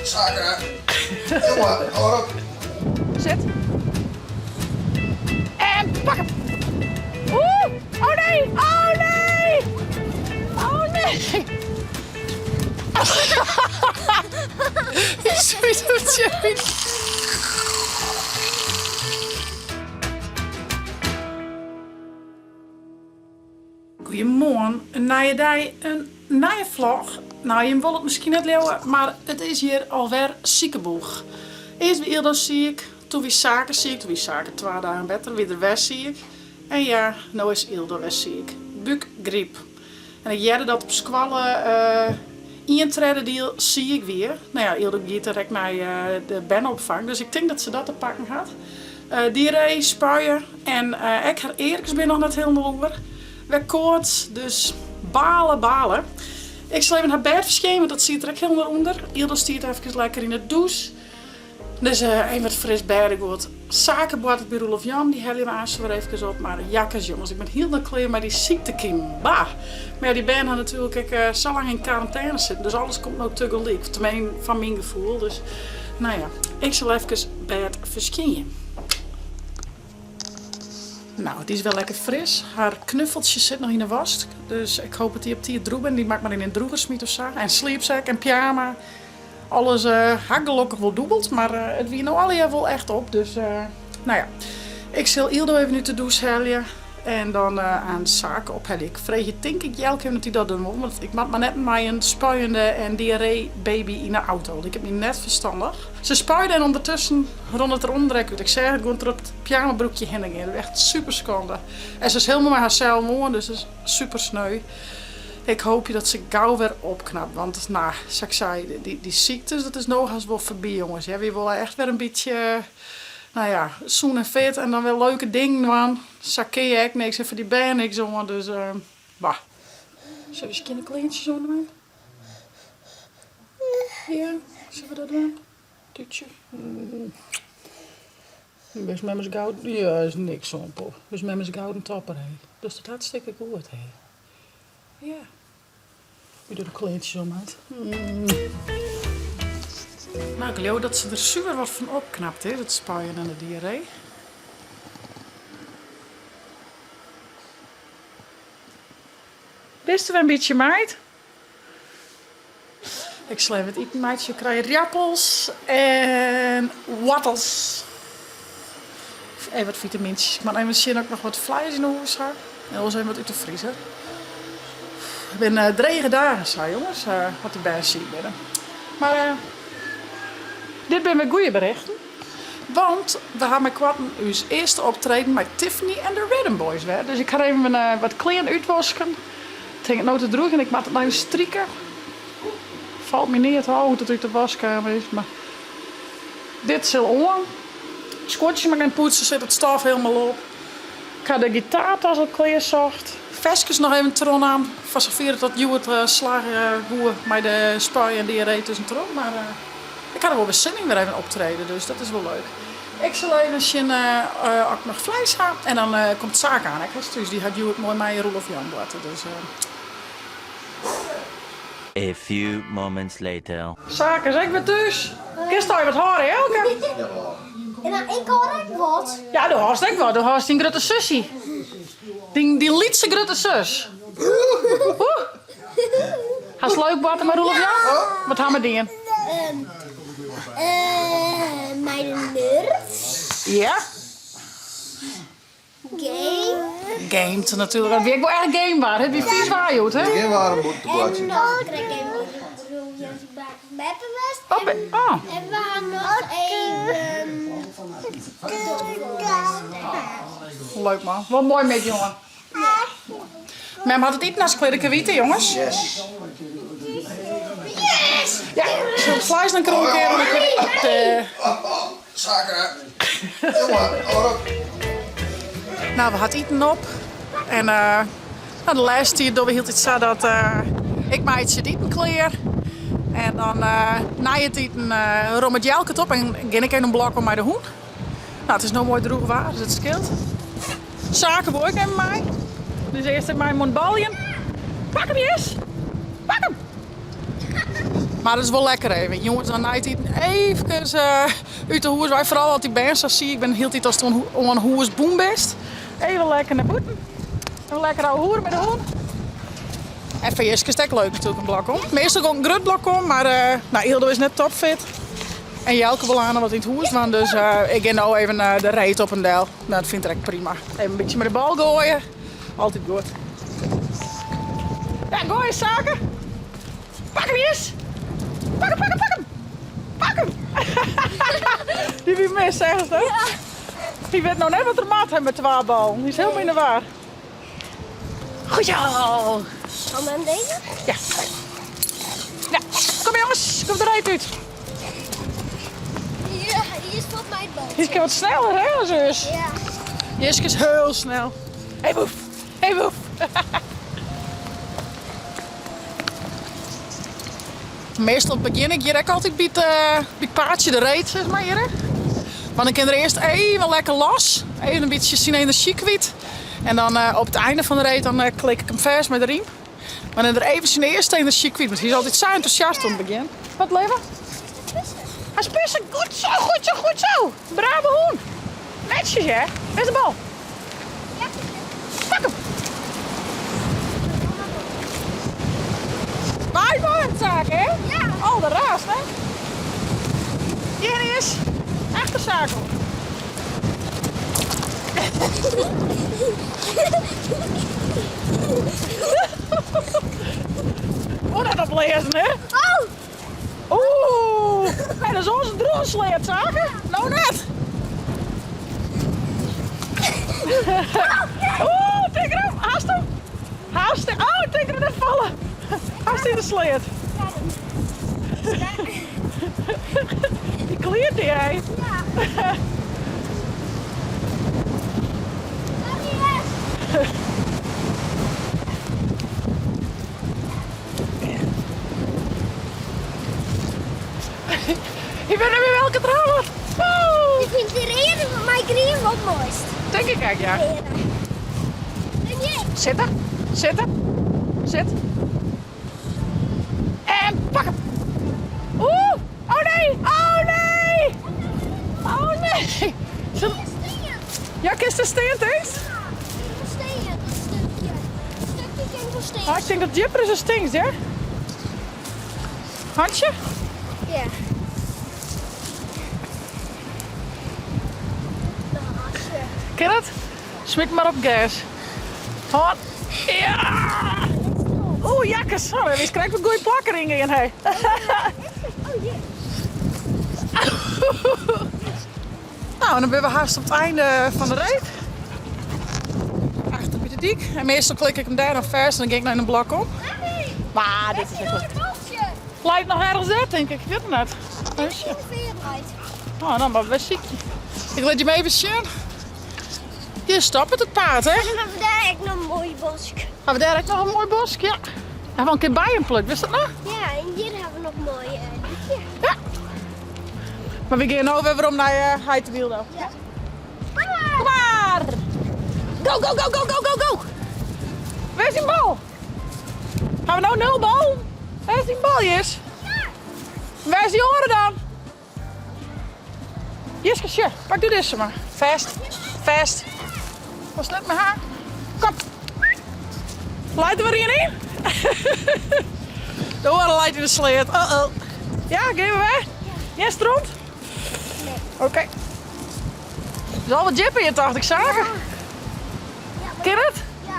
Sake! Jongen, hâld op! Sit. En pak 'm! Oeh! Oh nee! Oh nee! Oh nee! Hy smyt him tsjin myn. Goeiemoarn, in nije dei, in nije vlog. Nou, jim wolle it miskien net leauwe, mar it is hjir alwer sikeboech. Earst wie Ildo siik, toen wie Sake siik, toen wie Sake twa dagen better, wie er wer siik. En ja, no is Ildo wer siik. Búkgryp. En ik hearde dat op skoalle ien tredde diel siik wie. No ja, Ildo giet direkt nei de berneopfang, dus ik tink dat se dat te pakken hat. Diarree, spuie en ek har earkes binne noch net hielendal oer. Wer koarts, dus bale, bale. Ik sil even har bêd ferskjinje, want dat siet der ek hielendal ûnder. Ildo stiet efkes lekker yn de dûs. Dus even wat fris bêdeguod. Sake boartet by Roelof Jan, dy helje we aanst wer efkes op. Mar jakkes jonges, ik bin hielendal klear mei dy syktekimen. Bah! Mar ja, dy bern ha natuerlik ek sa lang yn karantêne sitten, dus alles komt no tegelyk. Teminsten foar myn gefoel. Dus no ja, ik sil efkes bêd ferskjinje. No, dy is wer lekker fris. Har knuffeltsje sit noch yn 'e wask, dus ik hoop dat dy op tiid droech binne. Dy moat ik mar yn in drûger smite of sa. En sliepsek en pyjama. Alles ha ik gelokkich wol dûbeld, mar it wie no allegear wol echt op. Dus no ja, ik sil Ildo even út de dûs helje en dan aan Sake ophelje. Ik freegje tink ik Jelke even oft hy dat dwaan wol, want ik moat mar net mei in spuiende en diarree baby yn de auto. Liket my net ferstannich. Se spuide en ûndertusken rûn it der ûnderek út. Ik seach it gewoan troch it pyjamabroekje hinne gean. Echt super skande. En se is hielendal mei harsels oan, dus dat is super sneu. Ik hoopje dat se gau wer opknapt, want no, sa't ik sei, dy syktes, dat is no hast wol foarby, jonges. Wy wolle echt wer in bytsje, no ja, sûn en fit en dan wer leuke dingen dwaan. Sa kinne je ek niks en foar dy bern niks oan, dus bah. Sille we skjinne kleantsjes oandwaan? Ja, sille we dat dwaan? Tútsje. Bist memmes gouden, ja, is niks oan, pop. Bist memmes gouden topper, hé. Dochst it hartstikke goed, hé. Ja. Ik doe de kleantsjes om, heit. Nou, ik leau dat se der suver wat fan opknapt is, it spuien en de diarree. Bist der wer in bytsje, meid? Ik sil even it iten meitsje. Ik krij riappels en woartels. Even wat fitamyntsjes. Ik moat even sjen oft ik noch wat fleis yn 'e hûs ha. En oars even wat út de friezer. It binne drege dagen sa, jonges, as de bern siik binne. Mar dit binne wer goede berichten. Want we ha meikoarten ús earste optreden mei Tiffany en de Rhythm Boys wer. Dus ik ha even wat klean útwosken. It hinget no te droegen, ik moat it noch even strike. Falt my neat ôf hoe't it út de wask kaam is, mar dit sil oan. Skuontsjes moat ik even poetse, sit it stof hielendal op. Ik ha de gitaartas al klearsocht. Ferskes noch even trochnaam, foar safier it dat hjoed slagge woe mei de spui en diarree tuskentroch. Mar ik ha der wol wer sin yn, wer even optrede, dus dat is wol leuk. Ik sil even sjen oft ik noch fleis ha en dan komt Sake aan ek hast thús. Dy hat hjoed moai mei Roelof Jan boarte, dus. A few moments later. Sake is ek wer thús. Kinst al wat hâlde, Jelke? En dan ik hâld ek wat. Ja, do hâldst ek wat. Do hâldst dyn grutte sussie. Dyn, dyn lytse grutte sus. Oeh. Hast leuk boarte mei Roelof Jan? Wat ha we dien? Mei de nerds. Ja. Game. Gamed natuerlik. Dat wie ek wol echt game waar. Het wie vies waar hjoed, hè? Gjin waarm bûten te boartsjen. En nog beppe west. Oh. En we ha noch even. Leuk man. Wat moai met jongen. Mem hat it iten as klear, ik wite, jonges. Yes. Yes! Ja, ik sil it fleis dan kroan kearen. Dan kin ik de... Sake. Jongen, hâld op. Nou, we ha it iten op. En nou, de lêste tiid dogge we hieltyd sa dat ik meitsje it iten klear. En dan nei it iten rommet Jelke it op en gean ik even in blok om mei de hûn. Nou, it is no moai droech waar, dus it skeelt. Sake wol ek even mei. Dus earst even mei him oan it baljen. Pak him, Jis! Pak him! Mar it is wol lekker even. Jonges dan nei it iten eefkes út de hûs wei. Foaral as dy bern sa siik binne, hieltyd ast oan hûs bûn bist. Even lekker nei bûten. Even lekker ouwehoere mei de hûn. En foar Jiske is it ek leuk natuerlik in blok om. Meastal gong in grut blok om, mar no, Ildo is net topfit. En Jelke wol aanst wat yn it hûs dwaan, dus ik gean no even de reed op en del. No, dat fynt er ek prima. Even in bytsje mei de bal goaie. Altyd goed. Ja, goaie Sake. Pak him, Jis. Pak him, pak him, pak him. Pak him. Dy wie mis, seachst hè? Ja. Hy wit no net wat er moat mei twa ballen. Hy is hielendal yn de war. Goed zo. Kom aan deze? Ja. Ja, kom jongens, kom de reed út. Ja, hier is volgens mij het bal. Jiske is wat sneller hè, as ús. Ja. Jiske is hiel snel. Hey boef, hey boef. Meastal begjin ik hjir ek altyd by it, by it paadsje de reed, sis mar hjir. Want dan kin er earst even lekker los, even in bytsje syn enerzjy kwyt. En dan op it einde fan de reed dan klik ik him fêst mei de rym. Mar dan is er even syn earste enerzjy kwyt, want hy is altyd sa entûsjast oan it begjin. Wat leave? Hy is pissen. Goed zo, goed zo, goed zo. Brave hûn. Netsjes hè. Wêr is de bal? Pak him. Waait wol in saak hè? Ja. Oh, de raast hè? Hjir is achter Sakel. Hoe dat oplezen hè? Oh! Oeh, hey, dat is onze droomsleep, Sake. Nou net. Oeh, tik erop. Haast hem. Haast hem. Oh, tik er net vallen. Haast in de sleet. Die kleert die, hè? Ja. Sorry, Ik ben er weer welke trouwen. Ik vind de reden van mijn green wat mooist. Denk ik eigenlijk, ja. En jij? Zitten, zitten, zit. En pak hem. Oeh, oh nee, oh nee. Oh nee. Ja, kinst der stean, tinkst? Ja, stean, dat stukje. Dat stukje kin wol stean. Ah, ik tink dat djipper is as tinkst, hè? Hantsje? Ja. Kin it? Smyt mar op gas. Hâld. Ja! Oeh, jakkes. Oh, dêr is krekt wat goeie plakker yn gien, hé. Oh, hier. Nou, en dan binne we hast op it einde fan de reed. Achter by de dyk. En meastal klik ik him dêr dan fêst en dan gean ik nei in blok om. Maar dit is ek leuk. Leit noch ergens dêr, tink ik. Ik wit it net. Oh, dan moatte we sykje. Ik lit jim even sjen. Hjir stoppet it paad, hè? En dan hawwe we dêr ek noch in moai bosk. Hawwe we dêr ek noch in moai bosk, ja. Hawwe we al in kear bijen plukt, witst dat noch? Ja, en hjir hawwe we noch in moai dykje. Ja. Mar we gean no wer werom nei Heit Wyldo. Ja. Kom mar! Go, go, go, go, go, go, go! Wêr is dyn bal? Hawwe we no nul bal? Wêr is dyn bal, Jis? Wêr is dy oare dan? Jiske, sjoch, pak doe dizze mar. Fêst, fêst. Wolst net mei har? Kom. Leit der wer ien yn? De oare leit yn de sleat. Oh oh. Ja, gean we wer? Gjin stront? Nee. Oké. It is al wat djipper hjir tocht ik, Sake. Ja, Kin it? Ja.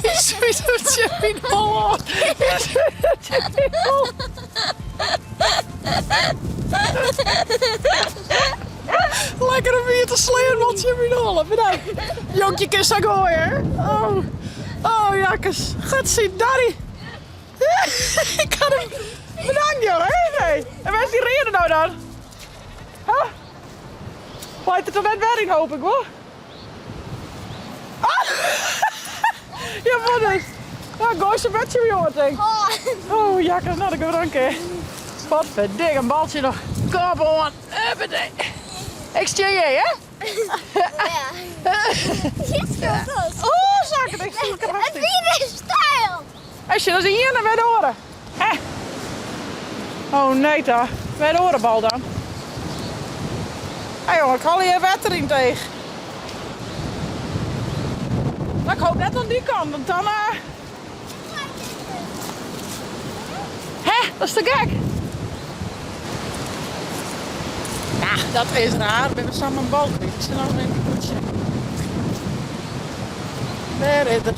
Hy smyt him tsjin myn hol oan. Hy smyt him tsjin myn hol. Lekker om hier te slean wol tsjin myn holle. Bedankt. Jonkje kin sa goaie, hè? Oh, oh jakkes. Godzijdank. Ik kan him... Bedankt, joh, hè? Hey. En wêr is dy reade no dan? Huh? Leit der toch net wer yn, hoop ik, wol? Ah! Ja, wat is? Ja, goai se wer tsjin my oan, tink. Oh, jakkes, nou, dan gean we dan Potverdik, in baltsje noch. Kop oan. Huppatee. Ik stean hjir, hè? Ja. Hier is het. Oh, zakken. Ik voel Het wier is steil. Als je dat is ien en wer de oare. Hè? Oh nee ta, wer de oare bal dan. Hé jongen, ik haal hier wetter yn 't each. Maar ik hoop net oan dy kant, want dan... Uh... Hè, dat is te gek. Ja, dat is raar. We hebben samen een bal kwyt. Ik sil noch even goed sjen. Wêr is er?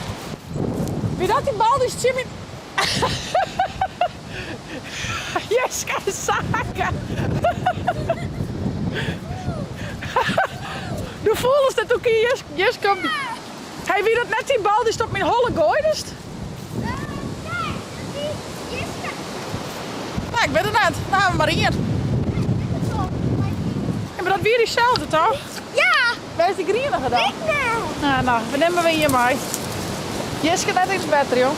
Wie dat dy bal dy'tst tsjin my... Jeska Sake! Doe foelest it ook yn Jeska. Hey, wie dat net dy bal dy'tst op myn holle goaidest? Nee, ik wit it net. Dan hawwe we mar ien. Ja, mar dat wie dyselde toch? Ja! Wêr is dy grienige dan? Ik net. Nou, nou, we nimme wer ien mei. Jiske net iets better, jong.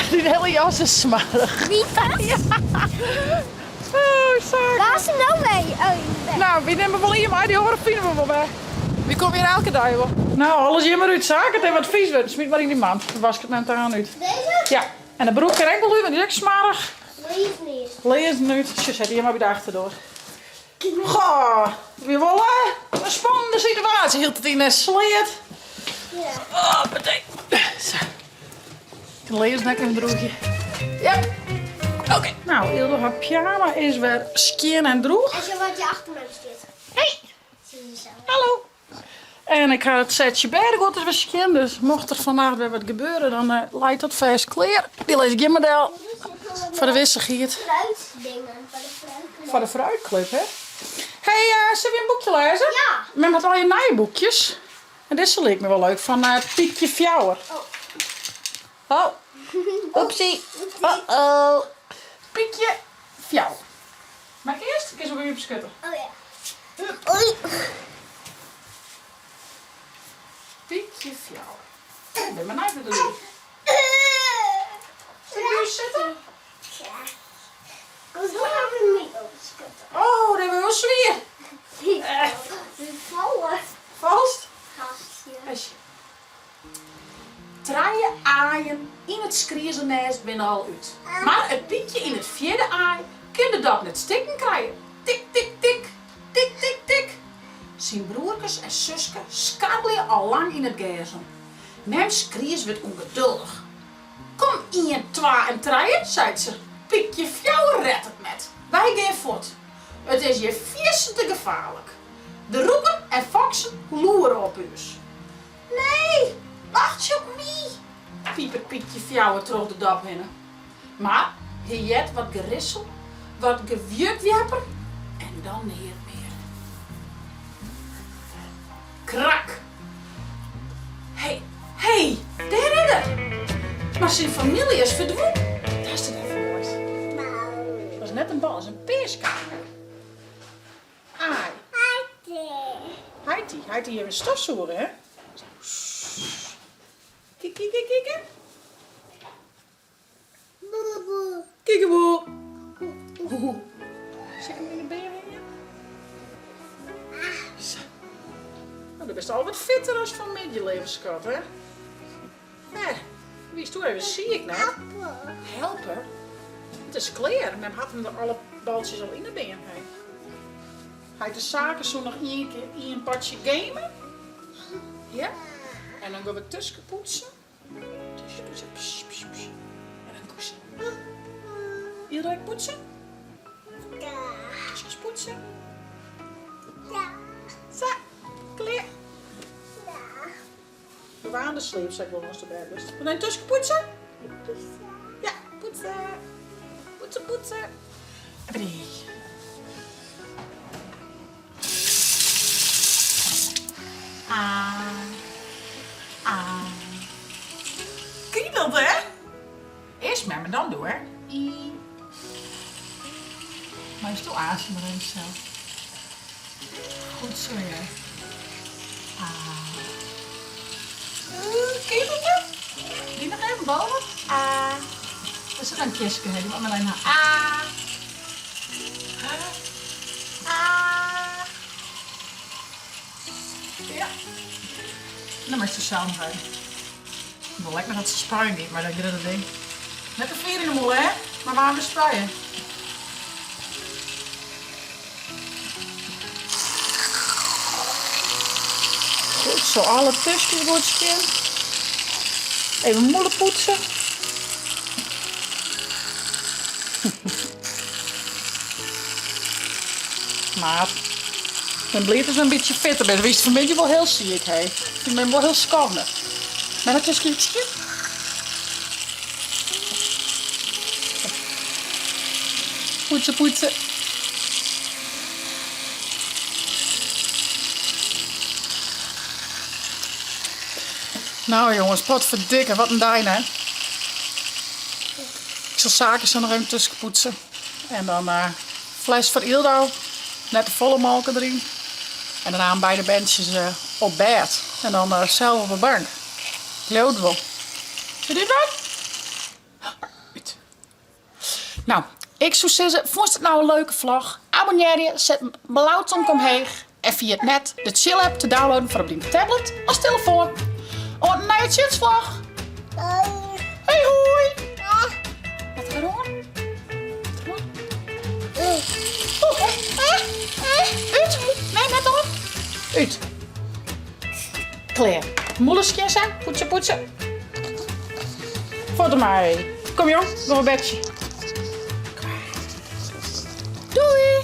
Dyn hiele jas is smoarch. Wie dat? Ja. Oh, Sake. Waar is ze nou mee? Oh, in de bek. Nou, wy nimme wol ien mei, dy oare fine we wol wer. Wy komme hjir elke dei wol. Nou, alles hjir mar út, Sake. It is wat fies wurden. Smyt mar yn dy mand. Dan wask it net oan út. Deze? Ja. En de broek kin ek wol út, want dy is ek smoarch. Leazen is. Leazen út. Sjoch, set dy hjir mar by de achterdoar. Goh, wie wol in spannende situaasje. Hieltyd yn 'e sleat. Ja. Oh, meteen. Sa. De leazen ek even droegje. Ja. Oké. Nou, Ildo har pyjama is wer skjin en droech. En zo wat je achter me zit. Hey. Zie je zo. Hallo. En ik ha it setsje bêdeguod is wer skjin, dus mocht der fannacht wer wat gebeure, dan eh, leit dat fêst klear. Dy lis ik hjir mar del foar de wissichheid. Fruitdingen, foar de fruitclub. Foar de fruitclub, hè? Hey, eh, sille we in boekje lêze? Ja. Mem hat allegear nije boekjes. En dizze liket my wol leuk, fan eh, Piekje Fjouwer. Oh. Oh. Oepsie. Uh-oh. Piekje Fjouwer. Mar earst kinst wol by my op 'e skurte. Oh ja. Oei. Piekje Fjouwer. Ik bin benijd wat der Sil ik by ús sitte? Ja. Kom zo maar bij my op de skurte. Oh, dat wurdt wol swier. Falle. Falst? Gastje. Trije aaien yn it skriezenêst binne al út. Mar it pykje yn it fjirde aai kin de dop net stikken krije. Tik, tik, tik, tik, tik, tik. Syn broerkes en suske skarrelje al lang yn it gers om. Mem skries wurdt ûngeduldich. Kom ien, twa en trije, seit se, pykje fjouwer rêdt it net. Wy gean fuort. It is hjir fierstente gefaarlik. De roeken en foksen loere op ús. Nee, wachtsje op my! pipet Pykje Fjouwer troch de dop hinne. Mar hy heart wat gerissel, wat gewjukjapper en dan neat mear. Krak! Hé, hé, dêr is er! Mar syn famylje is ferdwûn. Dat is it even moai. Dat is net in bal, dat is in peaskaai. Aai. Heiti. Heiti hjir in stofsûger, hè? Kik, kik, kik, kik. Kiekeboe. Sil ik him yn de beam hingje? Sa. No, do bist al wat fitter as fan 'e middei, leave skat, hè? Hè, wiest doe even siik net? Helpe? It is klear. Mem hat him der alle baltsjes al yn de beam hei. Heite Sake soe noch ien kear ien potsje game. Ja. En dan gean we tuskenpoetsen. Tuskenpoetsen. Pss, pss, pss. En dan koesen. Ielrijk poetsen? Ja. Tusken poetsen? Ja. Sa, klear. Ja. Bewaar de sleep, sei ik wol ast op bêd bist. Wat dan tuskenpoetsen? Poetsen. Ja, poetsen. Poetsen, poetsen. Drie. Ah. Ah. Kriebelt, hè? Earst mem en dan doe, hè? I. Meist do azen mar even sels. Goed zo, hè. Ah. Kriebelt het? Die noch even boven? Ah. Der sit in kistke, hè? Dy moat mar even ha. Ah. Ah. Ah. Ja. Dan moatst der sels noch even. Ik wol lekker dat se spuien giet mei dat grutte ding. Net te fier yn de mûle, hè? Mar waarm spuien. Goed zo, alle tuskjes goed skjin. Even mûle poetse. Mar ik bin bliid dat we in bytsje fitter binne. Wist fanmiddei wol hiel siik, hé. Ik bin wol hiel skande. Mar dat is lytsje. Poetse, poetse. Nou jongens, potverdikke, wat in dei hè. Ik sil Sake sa noch even tuskenpoetse. En dan uh, fles foar Yldau. Net te folle molke deryn. En daarna beide berntsjes uh, op bêd. En dan uh, sels op de bank. Ik leau it wol. Zit dit wat? Ut. Nou, ik soe sizze, fûnst it nou in leuke vlog? Abonnearje, set in blau tomke omheech en ferjit net de Chill app te downloaden foar op dyn tablet of telefoan. Oant in nije Chillsvlog! Hey hoi! Wat er oan? Wat er oan? Oeh, Ut! Nee, net oan. Ut. Klear. Mûle skjin sa. Poetse, poetse. Fuort dermei. Kom jong, noch in bedsje. Doei!